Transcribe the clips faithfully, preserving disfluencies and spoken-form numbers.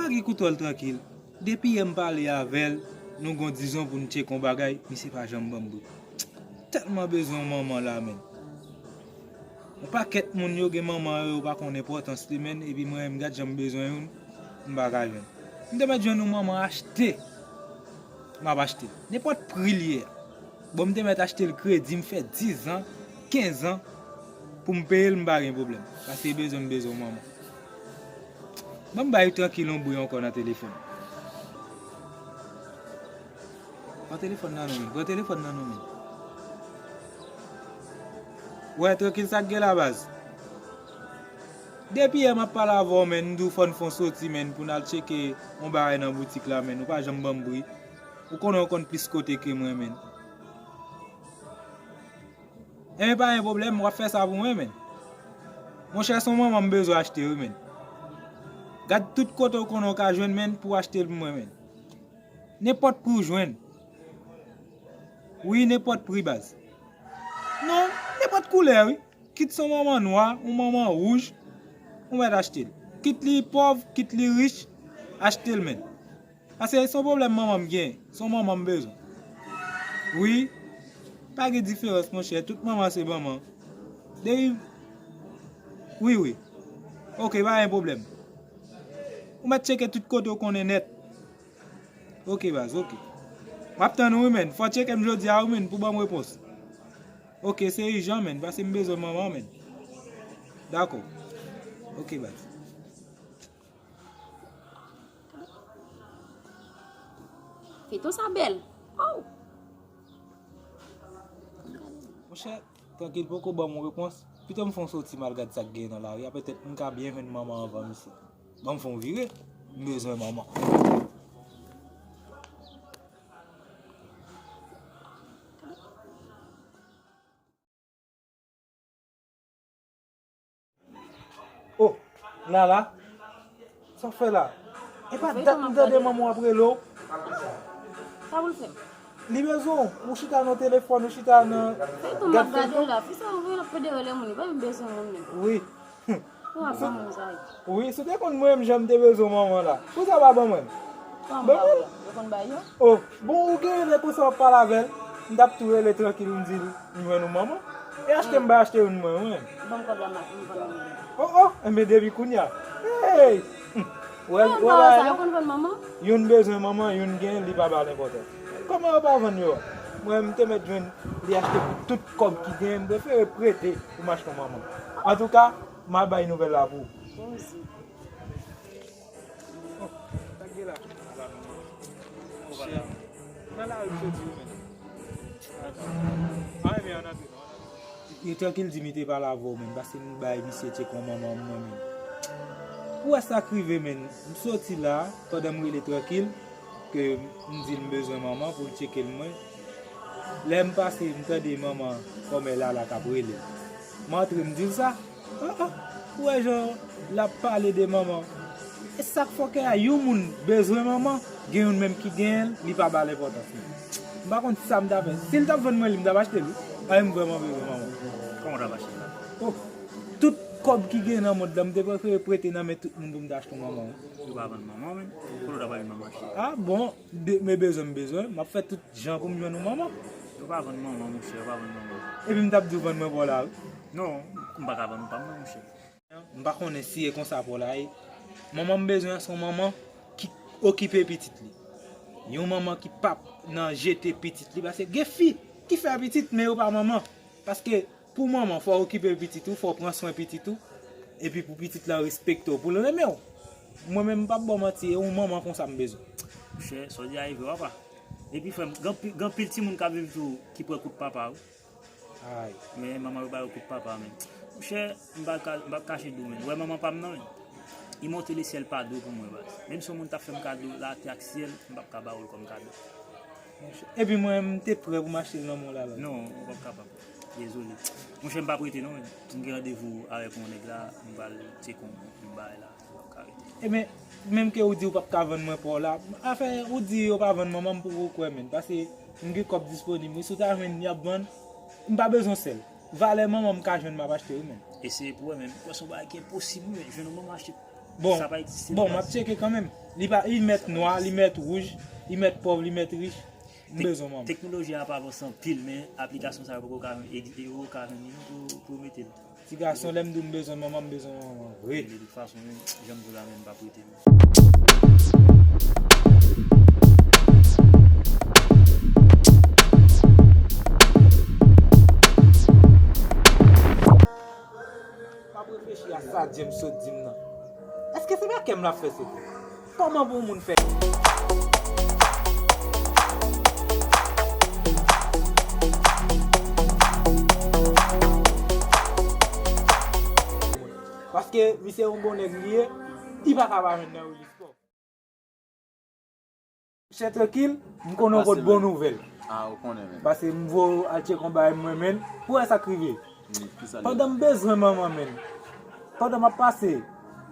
Ki koute l trankil. Depi yè m pale avè l, nou gon dizon pou n tcheke yon bagay, misye pa janm ban m bri. Tèlman bezwen yon manman la, menn. Yon pakèt moun yo gen manman yo, yo pa konn enpòtans li, menn, epi mwen menm, gad jan m bezwen youn, m pa ka jwenn. M te mèt jwenn yon manman achte, m ap achte l. Nenpòt pri l ye a. Bon, m te mèt achte l kredi, m fè diz an, kenz an, pou m peye l, m pa gen pwoblèm. Paske bezwen m bezwen yon manman. Ban m bay trankil yon bri ankò nan telefòn. Pran telefòn nan non, menn. Pran telefòn nan non, menn. Wè, trankil, sa k gen la, baz? Depi yè m ap pale avè w, menn, m di w fò n fè yon soti, menn, pou n al tcheke yon bagay nan boutik la, menn. Ou pa janm ban m bri. Ou konnen w konn plis kote ke mwen, menn. Enben, pa gen pwoblèm, w ap fè sa pou mwen, menn. Monchè, se yon manman m bezwen achte, wi, menn. Gad tout kote w konnen w ka jwenn, menn, pou w achte l pou mwen, menn. Nenpòt pri w jwenn. Wi, nenpòt pri, baz. Non, nenpòt koulè, wi. Kit se yon manman nwa, yon manman wouj, ou mèt achte l. Kit li pòv, kit li rich, achte l, menn. Paske se yon pwoblèm manman m gen, se yon manman m bezwen. Wi, pa gen diferans, monchè, tout manman se manman. Depi, wi, wi. Oke, pa gen pwoblèm. Ou mèt tcheke tout kote w konnen nèt. Oke, baz, oke. M ap tann ou, wi, menn. Fò w tcheke m jodi a, wi, menn, pou ban m repons. Oke, se ijan, menn, paske m bezwen manman, menn. Dakò. Oke, baz. Feyton sa bèl. Oh! Monchè, trankil poko ban m yon repons. Pito m fè yon soti m al gad sa k genyen nan lari a, petèt m ka byen jwenn manman anvan misye. Ban m fè yon vire. M bezwen manman. Oh, Lala, sa w fè la? E pa dat m tande manman w ap rele w. Sa pou l fè m? Li bezwen w. Ou chita nan telefòn, ou chita nan... Feyton m ap gade la. Fi sa anvoye l ap pede rele moun, li pa menm bezwen moun menm. Wi. Ou ap ban moun sa wi. Wi, si w te konn mwen menm jan m te bezwen manman la. Poukisa w pa ban mwen? Ban mwen. Yo konn bay yo? Oh, bon, ou gen lè konsa w ap pale avè l. M t ap tou rele trankil, m di l m jwenn yon manman. E achte m bay achte youn mwen, wi. Ban m kòb la, m ap vann manman. Oh, oh, enben depi kounye a. Hey! Wè, wè la, yo konn vann manman? Youn bezwen manman, youn gen, li pa ba l enpòtans. Kòman yo pa vann yo? Mwen, m te mèt jwenn li achte pou tout kòb ki gen, m prefere prete pou m achte yon manman. Antouka, m a bay nouvèl la pou ou. Poze. Oh, sa k gen la? Nan lari m soti wi, menn. Pa renmen ann antre non. Yo trankil di m li te pale avè w, menn, paske m bay misye tcheke yon manman mwen, menn. Ou wè sa k rive, menn? M soti la, pandan m rele trankil, ke m di l m bezwen manman pou l tcheke l mwen. Lè m pase, m tande manman kòmè Lala k ap rele. M antre, m di l sa. Ah, ah, ou wè jan l ap pale de manman. E sa k fè w kè a yon moun bezwen manman, gen youn menm ki genyen l, li pa ba l enpòtans li. M pa konn sa m ta fè. Si l t ap vann mwen li, m t ap achte l wi. Paske m vrèman bezwen manman. Kòman w t ap achte l la? Oh, tout kòb ki gen nan mond lan, m te prefere prete nan men tout moun pou m ta achte yon manman wi. Yo pa vann manman menm. Kote w t ap al jwenn manman achte? Ah bon, de, men bezwen m bezwen, m ap fè tout jan pou m jwenn yon manman. Yo pa vann manman, monchè, yo pa vann manman. Epi m t ap di w vann mwen pa w la wi. Non, m pa ka vann ou pa m non, monchè. M pa konnen si e konsa pa w la ye. Manman m bezwen an se yon manman ki okipe pitit li. Yon manman ki p ap nan jete pitit li, paske gen fi ki fè pitit, men yo pa manman. Paske pou manman, fò w okipe pitit ou, fò w pran swen pitit ou, epi pou pitit lan respekte w, pou l renmen w. Mwen menm, m p ap ba w manti, e yon manman konsa m bezwen. Monchè, sa w di a e vre, papa. Epi, frè m, gen anpi-, gen anpil timoun k ap viv tou ki pran kout papa, wi. Ay. Men manman yo ba yo kout papa, men. Monchè, m pa ka, m p ap kache di w, men. Ou wè manman pa m nan, men. Li monte lesyèl pa do pou mwen, baz. Menm si yon moun t ap fè m kado latè ak syèl, m p ap ka ba w l kòm kado. Epi mwen, m te prè pou m achte l nan men w la, baz. Non, ou p ap kapab. Dezole. Monchè, m p ap rete non, men. M gen randevou avèk yon nèg la, m pral tcheke yon, yon bagay la, m p ap ka rete. Ebyen, menm ke ou di ou p ap ka vann mwen pa w la, afè ou di yo pa vann manman m poko kwè, menn. Paske m gen kòb disponib, wi, si w ta jwenn y ap vann, m pa bezwen sèl. Valè manman m ka jwenn m ap achte wi, menn. Eseye pou wè, men m kwè se yon bagay ki enposib wi, men jwenn yon manman achte Bon, sa pa egziste. Bon, m ap tcheke kanmenm. Li pa, li mèt nwa, li mèt wouj, li mèt pòv, li mèt rich. M bezwen manman. Teknoloji a ap avanse anpil, men aplikasyon sa yo poko ka, yo ka jwenn li non pou, pou yo mete l. Ti gason, lè m di w m bezwen manman, m bezwen manman vre. De tout fason, men, jan m di w la, men m p ap rete non. M ap reflechi a sa James sot di m nan. Èske se pa kè m l ap fè sote? Kòman pou moun fè? Paske misye yon bon nèg li ye, li pa ka pa jwenn nan Willis Corp. Chè trankil, m konnen w pot bon nouvèl. Ah, ou konnen, men. Paske m voye w al tcheke yon bagay mwen, men, pou wè sa k rive. Pandan m bezwen manman, men. Pandan m ap pase,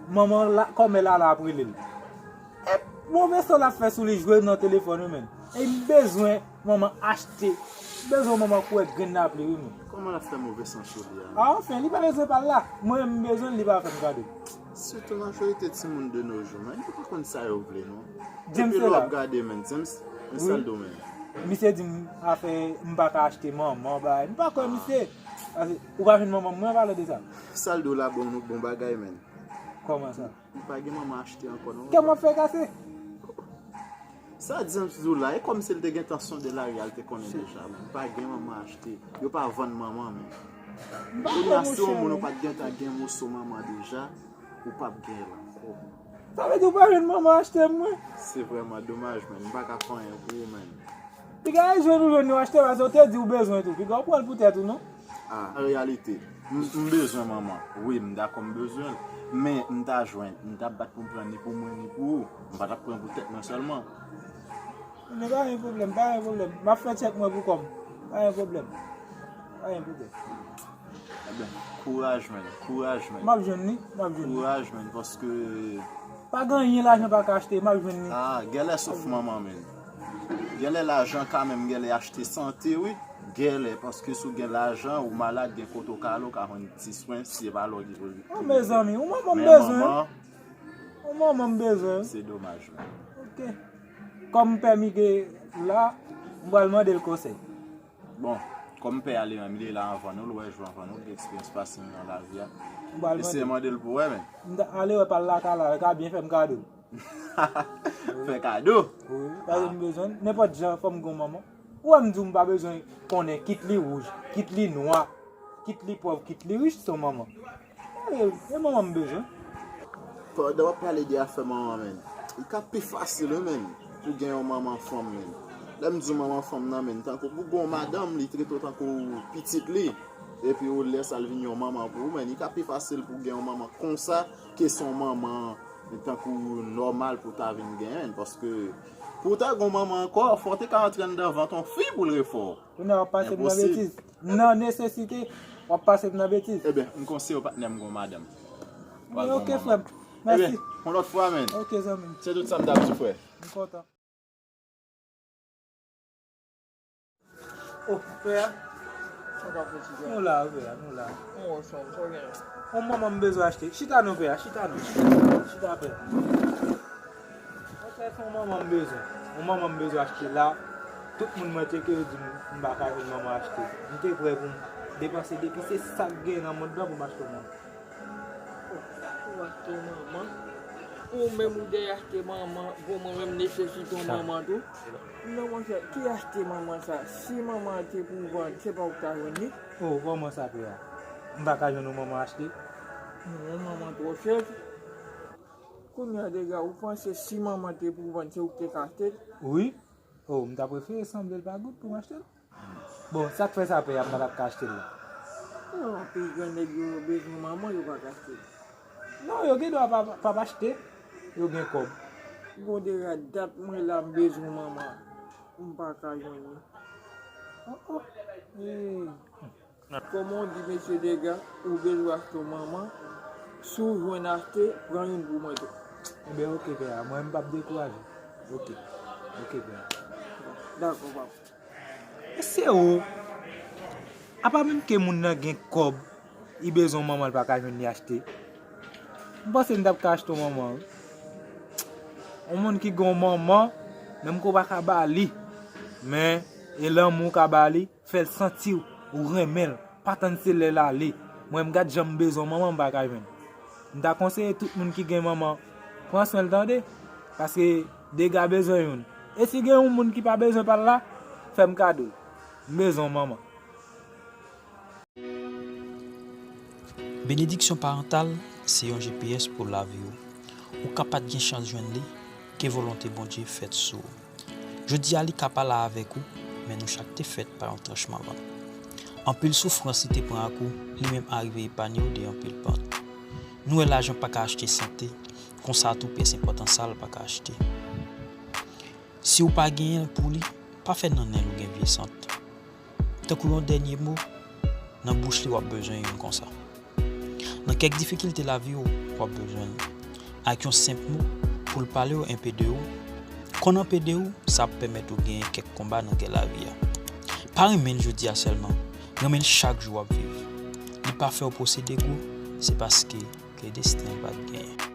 manman la, kòmè Lala ap rele l. E move son l ap fè sou li jwe nan telefòn wi, men. E m bezwen manman achte. M bezwen manman kouvèt grenn lapli wi, men. Kòman l ap fè move son sou li a? A, anfen, li pa bezwen pa l la. Mwen, m bezwen l, li pa fè m kado. Sitou majorite timoun de nos jours, men, yo pa konn sa yo vle, non. James la. Epi lè w ap gade, men, James, men sa l di w, men. Misye di m afè, m pa ka achte manman, bagay. M pa kwè misye. Paske ou pa jwenn manman mwen, pale de sa. Sa l di w la bon, bon bagay, men. Kòman sa? M pa gen manman achte ankò, non. Kè m ap fè kase? Sa James di w la, e kòmsi l te gentan sonde lari a, l te konnen deja, men. M pa gen manman achte. Yo pa vann manman, men. Kounye a, si yon moun ou pa t gentan gen moso manman deja, ou p ap gen l ankò. Sa vle di ou pa jwenn manman achte m, mwen? Se vrèman domaj, men. M pa ka fè anyen pou ou, men. Piga e jwenn ou jwenn yo achte, paske ou te di ou bezwen tou. Piga ou pran l pou tèt ou, non? Ah, an reyalite, m, m bezwen manman. Wi, m dakò m bezwen l. Men m ta jwenn, m t ap bat pou m pran ni pou mwen, ni pou ou. M pa t ap pran pou tèt mwen sèlman. Men pa gen pwoblèm, pa gen pwoblèm. M ap fè tchèk mwen pou kò m. Pa gen pwoblèm. Pa gen pwoblèm. Ebyen, kouraj, men. Kouraj, men. M ap jwenn li, m ap jwenn li. Kouraj, men, paske pa gen anyen lajan pa ka achte, m ap jwenn li. Ah, gèlè souf manman, men. Gèlè lajan ka menm gèlè achte sante, wi. Gèlè, paske si w gen lajan, ou malad, gen kote w ka ale, w ka jwenn ti swen, si se pa lè w gen pou. Oh, mezanmi, yon manman m bezwen. Yon manman m bezwen. Se domaj, wi. Ok. Kòm pè Mige la, m pral mande l konsèy. Bon, kòm pè a li menm, li la anvan nou, l wè jou anvan nou, l gen eksperyans pase nou nan lavi a. M pral mande. Eseye mande l pou wè, men. M ta ale wè pa l lakay la, l ka byen fè m kado. Fè kado? Wi, paske m bezwen l. Nenpòt jan, fò m gen yon manman. Ou wè m di w m pa bezwen konnen, kit li wouj, kit li nwa, kit li pòv, kit li rich, se yon manman. E, e manman m bezwen. Pandan w ap pale de afè manman, men, li ka pi fasil, wi, men, pou gen yon manman fanm, men. Lè m di w manman fanm nan, men, tankou pou gen yon madanm, li trete w tankou pitit li. Epi ou lè sa l vin yon manman pou ou, men, li ka pi fasil pou gen yon manman konsa ke se yon manman tankou nòmal pou ta vin genyen, paske pou w ta gen yon manman ankò, fò w te ka antre anndan vant yon fi pou l refè w. Kounye a w ap pase m nan betiz. Nan nesesite, w ap pase m nan betiz. Ebyen, m konseye w, patnè m, gon madanm. Wi, ok, frè m. Mèsi. Ebyen, yon lòt fwa, men. Ok, zanmi m. Se tout sa m t ap di, frè. M kontan. Oh, frè a. Sa w ap fè, ti frè? Nou la, frè a, nou la. Yon manman m bezwen achte. Chita non, frè a, chita non, chita, chita, frè a. Mwen fè se yon manman m bezwen. Yon manman m bezwen achte la. Tout moun mwen tcheke yo di m m pa ka jwenn manman achte. M te prè pou m depanse depi se sa k gen nan mond lan pou m achte yon manman. Ou achte yon manman? Ou menm ou dèyè achte manman, bon mwen menm nesesite yon manman tou. Non monchè, ki achte manman sa? Si manman an te pou vann, se pa ou k ta jwenn li? Oh, kòman sa, frè a? M pa ka jwenn yon manman achte? Non, yon manman twò chè. Kounye a, Dega, ou panse si manman te pou vann, se ou ki te ka achte l? Wi. Oh, m ta prefere sanble l pa goud pou m achte l. Bon, sa k fè sa, pè a, m pa t ap ka achte l la? Non, anpil grann nèg yo bezwen manman, yo pa ka achte l. Non, yo gen dwa pa, pa, pa achte, yo gen kòb. Bon, Dega, dat mwen la, m bezwen manman, m pa ka jwenn li. Oh, oh. Hey. Kòman w di mesye Dega, ou bezwen achte yon manman, si w jwenn achte, pran youn pou mwen tou. Ebyen, ok, pè a, mwen, m p ap dekouraje. Ok, ok, pè a. Dakò, papa. E se ou. Apa menm ke moun nan gen kòb, li bezwen yon manman, l pa ka jwenn li achte. M panse m t ap ka achte yon manman, wi. Yon moun ki gen yon manman, menm ke w pa ka ba li, men e lanmou w ka ba li, fè l santi ou renmen l, pa tann se lè l ale. Mwen, m gad jan m bezwen yon manman, m pa ka jwenn. M ta konseye tout moun ki gen manman, pran swen l, tande, paske dega bezwen youn. E si gen yon moun ki pa bezwen pa l la, fè m kado l. M bezwen yon manman. Benediksyon parantal se yon G P S pou lavi w. Ou ka pa t gen chans jwenn li, ke volonte Bondye fèt sou ou. Jodi a li ka pa la avèk ou, men nou chak te fèt pa yon tranch manvan. Anpil soufrans li te pran ak ou, li menm arive epanye w de anpil pant. Nou wè lajan pa ka achte sante, konsa tou pyès enpòtan sa l pa ka achte. Si w pa genyen l pou li, pa fè nan nen l ou gen vye sant. Tankou yon dènye mo, nan bouch li w ap bezwen youn konsa. Nan kèk difikilte lavi w, w ap bezwen l. Ak yon senp mo, pou l pale w enpe de ou. Konn anpe de ou, sa ap pèmèt ou genyen kèk konba nan kè lavi a. Pa renmen l jodi a sèlman, renmen l chak jou w ap viv. Li pa fè w posede gwo, se paske ke desten pa t genyen.